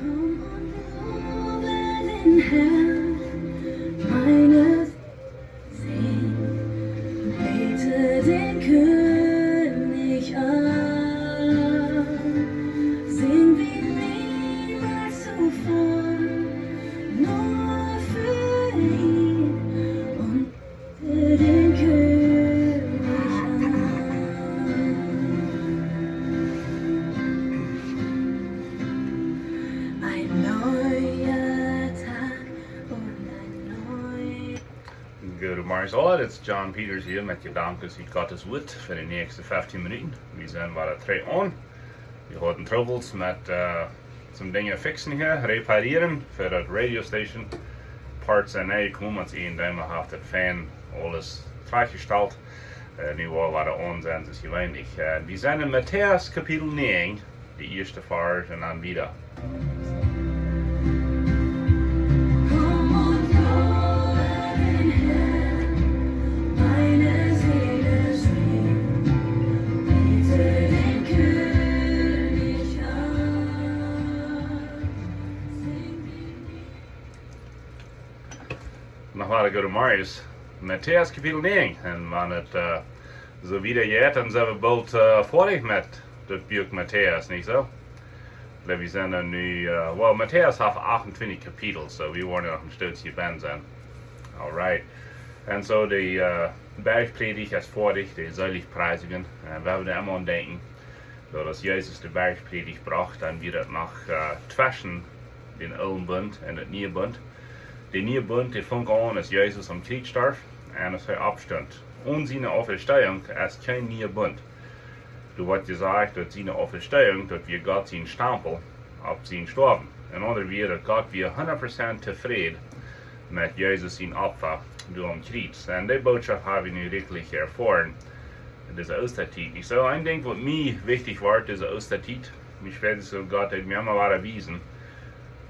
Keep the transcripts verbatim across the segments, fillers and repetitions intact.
Komm und lobe den Herrn, meine Seele, bete den König an. Sing wie niemals zuvor, nur für ihn und bete den König an. Ein neuer Tag und ein neuer Good morning, all. It's John Peters hia met Jedanken ut Gottes Wuat fa de näakjste feftieen Minuten. Wie sent wada trigj aun. Wie hauden Trubbels met, äh, some Dinja fixen hia, reparieren fa daut Radio Station. Parts sent nich jekomen, aus een Dinja haft daut fein aules trajchtjestalt. Äh, nu woa wie wada aun sennen, soo aus jeweenlich. Äh, wie sent en Matäus Kapitel näajen, de ieeschte Varsch un dan wieda. Noch wada gooden Morjen. Matäus Kapitel näajen. Un wan et, äh, soo wieda jeit, dan sent wie boolt, äh, foadich met daut Buak Matäus, nich soo? Well, wie sent dan nu, äh, well, Matäus haft achtuntwintich Kapitels, soo wie woaren noch een Stootje bie sennen. Alright. Un soo de, äh, Bergpredigt es foadich, de Seligpreisungen. Un wie haben emma aun denkjen, daut aus Jesus de Bergpredigt brocht, dan wia daut noch, äh, tweschen dän oolen Bunt un dän nieen Bunt. De niee Bunt, dee funk aun, aus Jesus aum Kjriez storf un aus hee oppstunt. Onen siene Auferstehung es kjeen niee Bunt. Doa woat jesajcht, daut siene Auferstehung, daut wia Gott sien Stampel opp sien Stoawen. En aundre Wieed, daut Gott wia hundat Prozent tofräd met Jesus sien Opfa doa aum Kjriez. Un dee Bootschoft hab wie nu rikjlich erfoaren en dise Oostatiet. Nich soo? Een Dinkj, waut mie wichtich wort dise Oostatiet, ekj weet nich, soo Gott haft mie emma wada wiesen,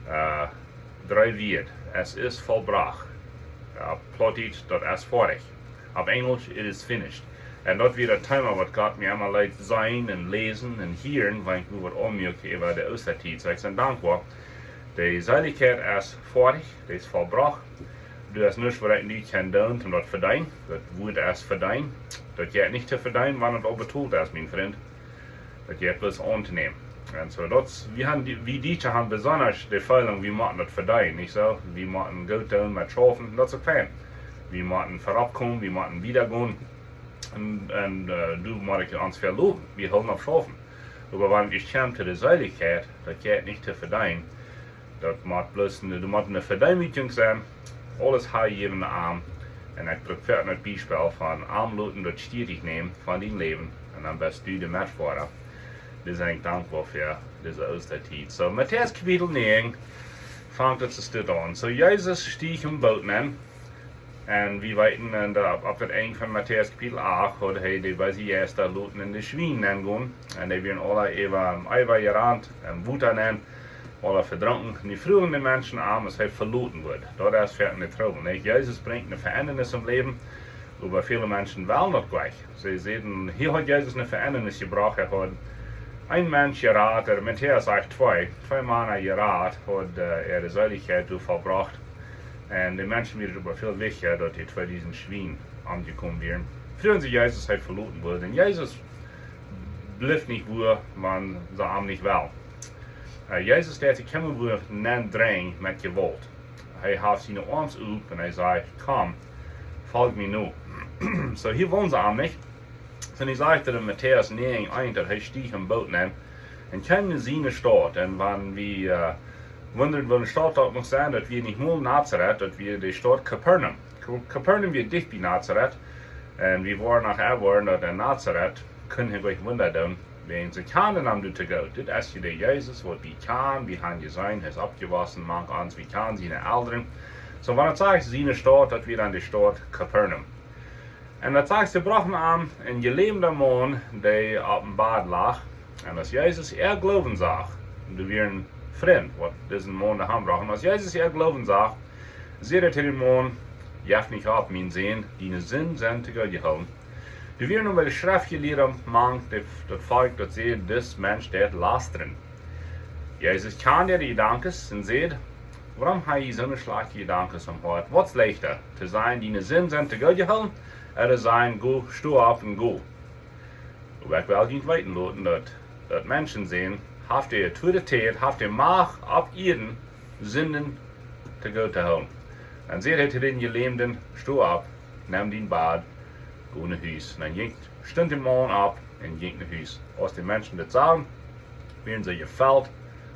äh, dree Wieed. Es ist vollbracht. Opp Plautdietsch, daut es foadich. Opp Enjelsch, it is finished. Un daut wia daut Thema, waut Gott mie emma leet seenen un läsen un hieren, wan ekj waut aunmoak äwa de Oostatiet. Soo ekj sie dankboa. De Seelichkjeit es foadich, dee es vollbrocht. Doa es nuscht, waut ekj nu kaun doonen, om daut to vedeenen. Daut Wuat es vedeent. Daut jeit nich to vedeenen, wan daut aul betolt es, mien Frint. Daut jeit bloos auntonämen. Un soo, daut, wie haben dee, wie Dietsche haben besonda de Feeling, wie motten daut vedeenen, nich soo? Wie motten goot doonen met schaufen, daut es uk fein. Wie motten verropp komen, wie motten wieda gonen. Un, un, äh, doa mott ekj ons veloten. Wie hoolen opp schaufen. Oba wan et kjemt to de Seelichkjeit, daut jeit nich to vedeenen. Daut mott bloos ne, doa mott ne Vedeemotjunk sennen. Aules hanjäwen aun am. Un ekj bruck foaken daut Biespel von am loten daut Stierich nämen von dien Läwen. Un dan best du de Metfoara. Doa sie ekj dankboa fa dise Oostatiet. Soo, Matäus Kapitel näajen fangt et soo aun. Soo, Jesus stieech em Boot nenn. Un wie weeten, en de, opp, opp daut Enj von Matäus Kapitel acht haud hee de beese Jeista loten en de Schwien nenn gonen. Un dee wieren aula äwa, äwa jerant, em Wota nenn, aula vedrunken. Nu fruagen de Menschen am, aus hee veloten wudd. Daut es fa ne Trubbel, nich? Jesus brinjt ne Veendanis em Läwen, oba väle Menschen wellen daut jlikj. See säden, hia haud Jesus ne Veendanis jebrocht, hee haud een Mensch jerat, ooda Matäus sajcht twee, twee Mana jerat, haud, äh, äare Seelichkjeit doa vollbrocht. Un de Menschen wia et oba väl wichtja, daut dee tweedusent Schwien omjekomen wieren. Fruagen see Jesus, hee veloten wudd. Un Jesus blift nich wua, wan see am nich wellen. Äh, Jesus deit sikj kjeenmol wua nenn dränjen met Jewault. Hee haft siene Oarms op un hee sajcht: "Komm, folj mie no." Soo, hia wellen see am nich. Soo, nu sajcht et en Matäus näajen eent, daut hee stieech em Boot nenn un kjeem no siene Staut. Un wan wie, äh, wundren, woo ne Staut daut mucht sennen, daut wia nich mol Nazaret, daut wia de Staut Kapernaum. Ka-, Kapernaum wia dicht bie Nazaret. Un wie woaren nohäa woaren, daut en Nazaret kunn hee goanich Wunda doonen. Wäajen see kjanen am doa too goot. Dit es je de Jesus, waut wie kjanen, wie haben jeseenen, hee es oppjewossen mank ons, wie kjanen siene Elren. Soo, wan et sajcht siene Staut, daut wia dan de Staut Kapernaum. Un daut sajcht, see brochten am een jeläwenda Maun, dee opp een Bad lach. Un aus Jesus äa Gloowen sach, Doa wieren Frind, waut disen Maun de Haunt brochten. Aus Jesus äa Gloowen sach, säd hee to dän Maun: "Jeff nich opp, mien Sän, diene Sinden sent togood jehoolen." Doa wieren noch de Schreftjelieede mank daut Volkj, daut säden: "Dis Mensch deit lastren." Jesus kjand äare Jedanken un säd: "Wuarom hab jie soone schlajchte Jedanken em Hoat? Waut es leichta, to sajen: 'Diene Sinden sent togood jehoolen', ooda to sajen: 'Go, sto opp un go'?" Oba ekj well junt weeten loten, daut, daut Menschensän haft de Autoritäet, haft de Macht opp Ieed, Sinden togood to hoolen. Dan säd hee to dän Jelämden: "Sto opp, nemm dien Bad, go no Hus." Un dan jinkj, stunt de Maun opp un jinkj no Hus. Aus de Menschen dit sagen, wieren see jefelt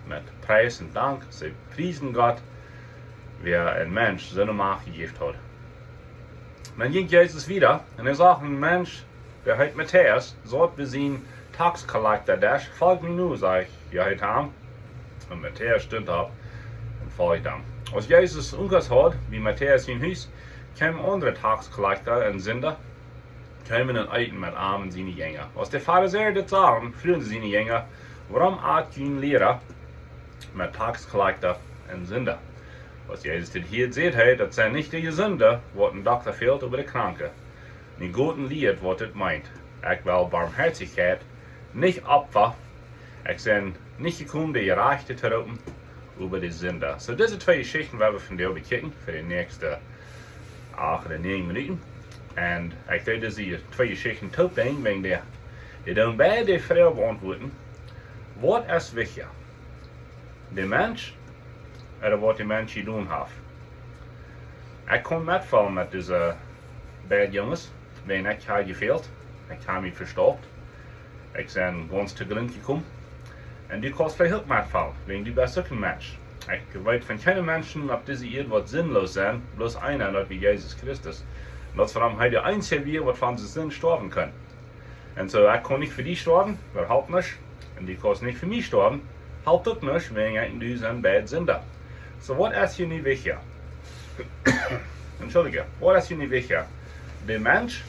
met Pries un Dank. See priesden Gott, wäa een Mensch soone Macht jejäft haud. Dan jinkj Jesus wieda un hee sach een Mensch, dee heet Matäus, saut bie sienen Taxkollekjta Desch. "Folj mie no", säd hee to am. Un Matäus stunt opp un foljd am. Aus Jesus Unkas haud bie Matäus sien Hus, kjeemen aundre Taxkollekjta un Sinda, kjeemen un eeten met am un siene Jinja. Aus de Farisäa dit sagen, fruagen see siene Jinja: "Wuarom at jun Liera met Taxkollekjta un Sinda?" Aus Jesus dit hieed, säd hee: "Daut sent nich de Jesunde, waut een Dokta fält, oba de Kranke. Mien Gott lieet, waut dit meent. Ekj well Barmhoatichkjeit, nich Opfa. Ekj sie nich jekomen, de Jerajchte to roopen, oba de Sinda." So, dise twee Jeschichten woa wie vondoag bekjikjen fa de näakjste acht ooda näajen Minuten. Un ekj deed dise twee Jeschichten toop brinjen, wäajen dee, dee doonen beid de Froag beauntwuaden: Waut es wichtja, de Mensch ooda waut de Mensch jedonen haft? Ekj kaun metfeelen met dise beid Junges, wäajen ekj hab jefält, ekj hab mie vestopt, ekj sie gaunz to Grunt jekomen. Un du kaust veleicht uk metfeelen, wäajen du best uk een Mensch. Ekj weet von kjeene Menschen opp dise Ieed, waut sinnloos sent, bloos eena, un daut wia Jesus Christus. Un daut es wuarom hee de eensje wia, waut fa siene Sind stoawen kunn. Un so, ekj kaun nich fa die stoawen, daut halpt nuscht. Un du kaust nich fa mie stoawen, halpt uk nuscht, wäajen ekj un du sent beid Sinda. So, waut es hia nu wichtja? Entschuldige, waut es hia nu wichtja? De Mensch,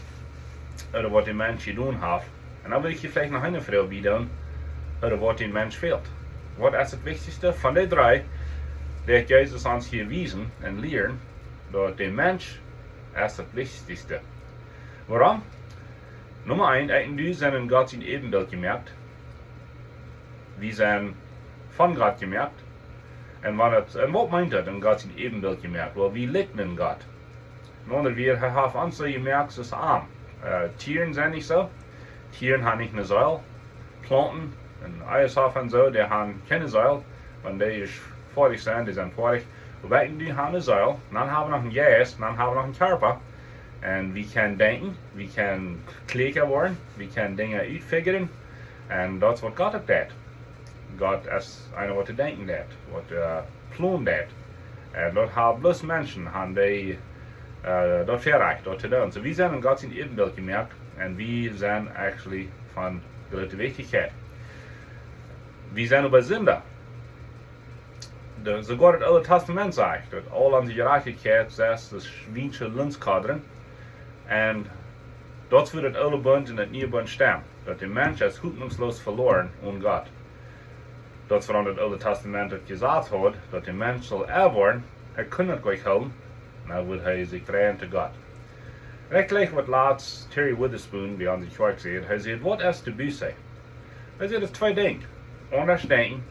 ooda waut de Mensch jedonen haft? Un dan well ekj hia veleicht noch eene Froag bie doonen, ooda waut de Mensch fält. Waut es daut Wichtichste von de dree, dee Jesus ons hia wiesen un lieren, daut de Mensch es daut Wichtichste? Wuarom? Numma eent, ekj un du sent en Gott sien Äwenbilt jemoakt. Wie sent von Gott jemoakt. Un wan et, un waut meent daut, en Gott sien Äwenbilt jemoakt? Well, wie likjnen Gott. En aundre Wieed, hee haft ons soo jemoakt aus am. Äh, Tieren sent nich soo. Tieren haben nich eene Seel. Plaunten un Eishofen un soo, dee haben kjeene Seel. Wan dee es foadich sent, dee sent foadich. Oba wie haben eene Seel, dan haben wie noch een Jeist, dan haben wie noch een Kjarpa. Un wie kjennen denkjen, wie kjennen kjlieekja woaren, wie kjennen Dinja utfiggren. Un daut es waut Gott uk deit. Gott es eena, waut to denkjen deit, waut, äh, plonen deit. Un daut haben bloos Menschen, haben dee, äh, daut Väarajcht, daut to doonen. So, wie sent en Gott sien Äwenbilt jemoakt un wie sent actually von groote Wichtichkjeit. Wie sent oba Sinda. De, soogoa daut Oole Tastament sajcht, daut aul onse Jerajchtichkjeit es daut schwiensche Lunskadren. Un daut es woo daut Oole Bunt un daut Niee Bunt stemmen, daut de Mensch es hopninjsloos veloaren one Gott. Daut es wuarom daut Oole Tastament daut jesajcht haud, daut de Mensch saul erwoaren, hee kunn daut goanich hoolen, dan wudd hee sikj dreien to Gott. Un ekj jleich waut latst Terry Witherspoon bie onse Kjoakj säd. Hee säd: "Waut es de Buße?" Hee säd, daut es twee Dinja. Aundasch denkjen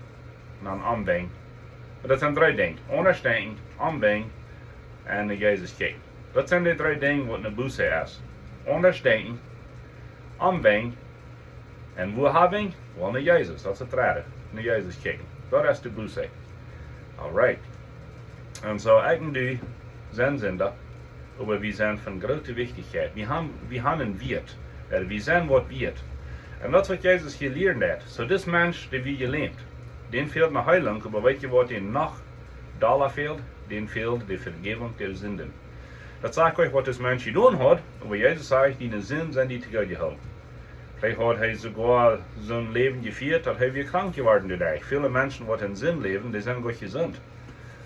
un dan omwenjen. Oba daut sent dree Dinja. Aundasch denkjen, omwenjen un no Jesus kjikjen. Daut sent de dree Dinja, waut ne Buße es. Aundasch denkjen, omwenjen un wua han wenjen? Well, no Jesus, daut es daut dredde. No Jesus kjikjen. Daut es de Buße. Alright. Un so, ekj un du sent Sinda, oba wie sent von groote Wichtichkjeit. Wie haben, wie haben een Wieet. Äh, wie sent waut wieet. Un daut es waut Jesus hia lieren deit. So, dis Mensch, dee wia jelämt, dän fält ne Heelunk, oba weet jie, waut dän noch dolla fält? Dän fält de Vejäwunk de Sinden. Daut sajcht nich, waut dis Mensch jedonen haud, oba Jesus sajcht: "Diene Sinden sent die togood jehoolen." Veleicht haud hee soogoa soon Läwen jefieet, daut hee wia krank jeworden doaderch. Väle Menschen, waut en Sind läwen, dee sent goot jesunt.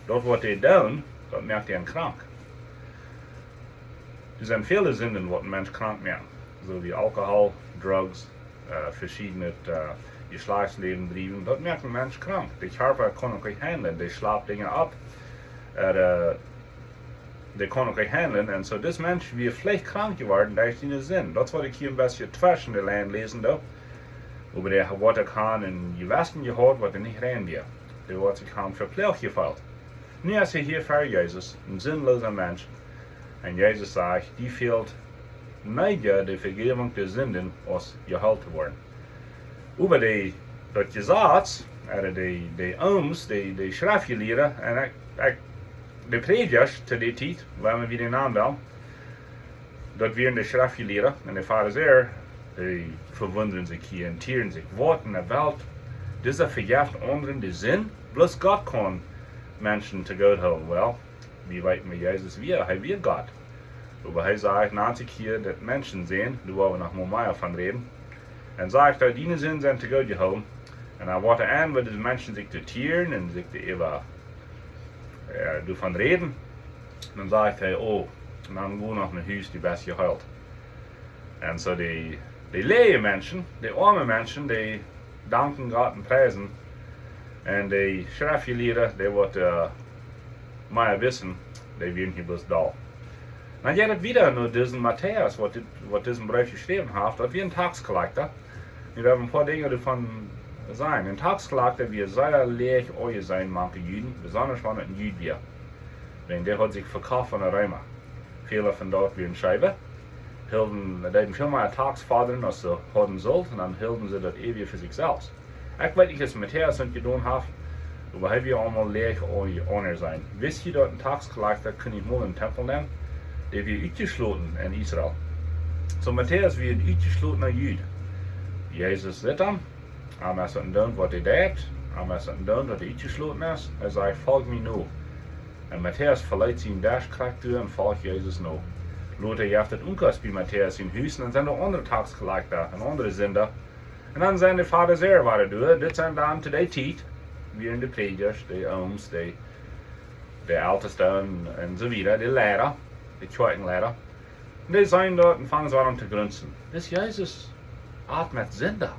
Daut, waut dee doonen, daut moakt an krank. Doa sent väle Sinden, waut een Mensch krank moaken, soo aus Alkohol, Drugs, äh, veschiednet, äh, Jeschlajchtsläwen driewen. Daut moakt een Mensch krank. De Kjarpa kaun uk nich handlen. Dee schlapt Dinja opp. Äh, dee kaun uk nich handlen. Un soo, dis Mensch wia veleicht krank jeworden derch siene Sind. Daut es waut ekj hia een bät tweschen de Linjen läsen doo. Oba dee haud uk een Jewessen jehaut, waut nich rein wia. Dee haud sikj veploagt jefeelt. Nu es hee hia ver Jesus, een sinnloosa Mensch. Un Jesus sajcht, die fält mea de Vejäwunk de Sinden aus jeheelt to woaren. Oba dee, daut Jesaz, äh, dee, dee Ooms, dee, dee Schreftjelieede, un ekj, ekj, de Prädjasch to dee Tiet, wan wie dee Nomen wellen, daut wieren de Schreftjelieede un de Farisäa, dee vewundren sikj hia un tieren sikj. Waut enne Welt, dise vejeft aundre de Sind, bloos Gott kaun Menschen to Gott hoolen. Well, wie weeten, woo Jesus wia, hee wia Gott. Oba hee sajcht, nant sikj hia daut Menschensän, doa woa wie noch mol mea von räden. Un sajcht hee, diene Sind sent to Gott jehoolen. Un dan woat hee aun, woo dise Menschen sikj to tieren un sikj to äwa, äh, doavon räden. Dan sajcht hee, oh, dan go noch no Hus, du best jeheelt. Un soo dee, dee leeje Menschen, dee oame Menschen, dee danken Gott un priesen. Un dee Schreftjelieede, dee waut, äh, mea wissen, dee wieren hia bloos doll. Dan jeit et wieda no disen Matäus, waut dit, waut disen Breef jeschräwen haft, daut wia een Tax collector. Nu, wie haben een poa Dinja doavon jeseenen. Een Tax collector wia sea läach aunjeseenen mank de Juden, besonda wan et een Jud wia. Wiels dee haud sikj vekoft aun de Reema. Väle von daut wieren Scheewe, hilden, deeden väl mea Tax fodren aus see hauden sullt, un dan hilden see daut äwje fa sikj selfst. Ekj weet nich, aus Matäus daut jedonen haft, oba hee wia aulemol läach aun-, aunjeseenen. Wist jie daut een Tax collector kunn nich mol em Tempel nenn? Dee wia utjeschloten en Israel. Soo Matäus wia een utjeschlotna Jud. Jesus sitt am, am es daut eendoont waut hee deit, am es daut eendoont daut hee utjeschloten es. Hee sajcht, folj mie no. Un Matäus veleet sienen Desch, krakjt doa, un folcht Jesus no. Lota jeft et Unkost bie Matäus sien Hus, un dan sent doa aundre Tax collector un aundre Sinda. Un dan sent de Farisäa wada doa, dit sent dan to dee Tiet, wieren de Prädjasch, de Ooms, de, de Elteste un, un soo wieda, de Liera, de Kjoakjenliera. Un dee seenen daut un fangen see aun to grunzen. Dis Jesus at met Sinda,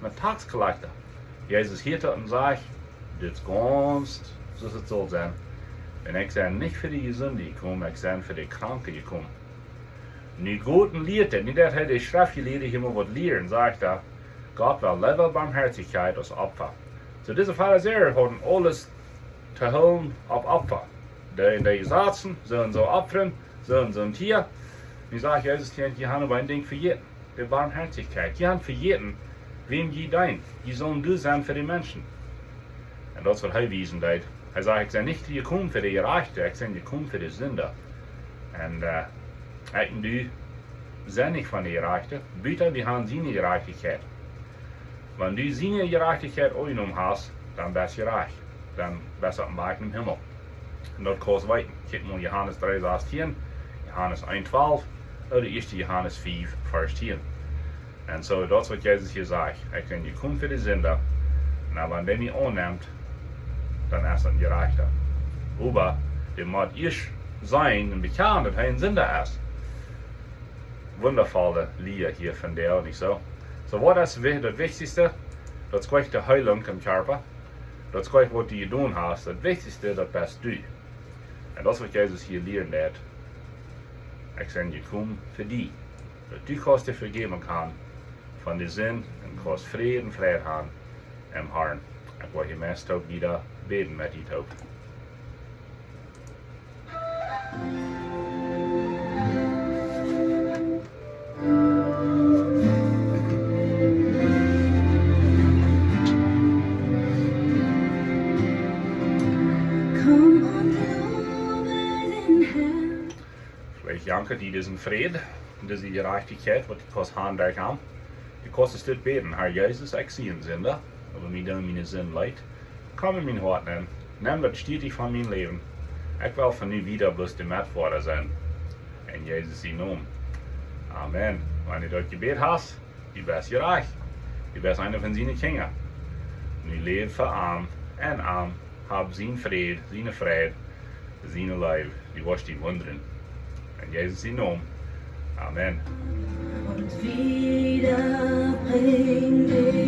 met Tax collector. Jesus hieet daut un sajcht, dit es gaunz soo aus et saul sennen. Un ekj sie nich fa de Jesunde jekomen, ekj sie fa de Kranke jekomen. Nu Gott un lieet, nu daut hee de Schreftjelieede hia mol waut lieet, sajcht hee, Gott well leewa Barmhoatichkjeit aus Opfa. Soo dise Farisäa hauden aules to hoolen opp Opfa. Dee, dee Jesazen, soo un soo opfren, soo un soo een Tia. Nu sajcht Jesus, jie, jie haben oba een Dinkj vejäten. De Barmhoatichkjeit. Jie haben vejäten, wäm jie deenen. Jie sullen doa sennen fa de Menschen. Un daut es waut hee wiesen deed. Hee säd, ekj sie nich jekomen fa de Jerajchte, ekj sie jekomen fa de Sinda. Un, äh, ekj un du sent nich von de Jerajchte, buta wie haben siene Jerajchtichkjeit. Wan du siene Jerajchtichkjeit aunjenomen hast, dan best jerajcht. Dan best oppem Wajch nom Himmel. Un daut kaust weeten. Kjikj mol Johanes dree sastieen, Johanes eent twalf, ooda ieeschte Johanes fief, Varsch tieen. Un soo, daut es waut Jesus hia sajcht. Ekj sie jekomen fa de Sinda. Un wan dee mie aunnemt, dan es daut een Jerajchta. Oba dee mott ieescht seenen un bekjanen, daut hee een Sinda es. Wundafolle Lia hia vondoag, nich soo? Soo, waut es wi-, daut Wichtichste? Daut es nich de Heilunk em Kjarpa. Daut es nich waut du jedonen hast. Daut Wichtichste, daut best du. Un daut es waut Jesus hia lieren deit. Ekj sie jekomen fa die. Daut du kaust de Vejäwunk haben von de Sind un kaust Fräd un Frieheit haben em Harn. Ekj well hia meist uk wieda bäden met die toop. Veleicht jankat die disen Fräd, dise Jerajchtichkjeit, waut du kaust haben derch am. Du kaust dit bäden: Herr Jesus, ekj sie een Sinda, oba mie doonen miene Sind leet. Komm en mien Hoat nenn, nem daut Stieetich von mien Läwen. Ekj well von nu wieda bloos de Metfoara sennen en Jesus sienen Nomen. Amen. Wan du daut jebät hast, du best jerajcht. Du best eena von siene Kjinja. Nu läw fa am, en am, hab sien Fräd, siene Frieheit, siene Leew. Du woascht die wundren. En Jesus sienen Nomen. Amen. Wieda brinj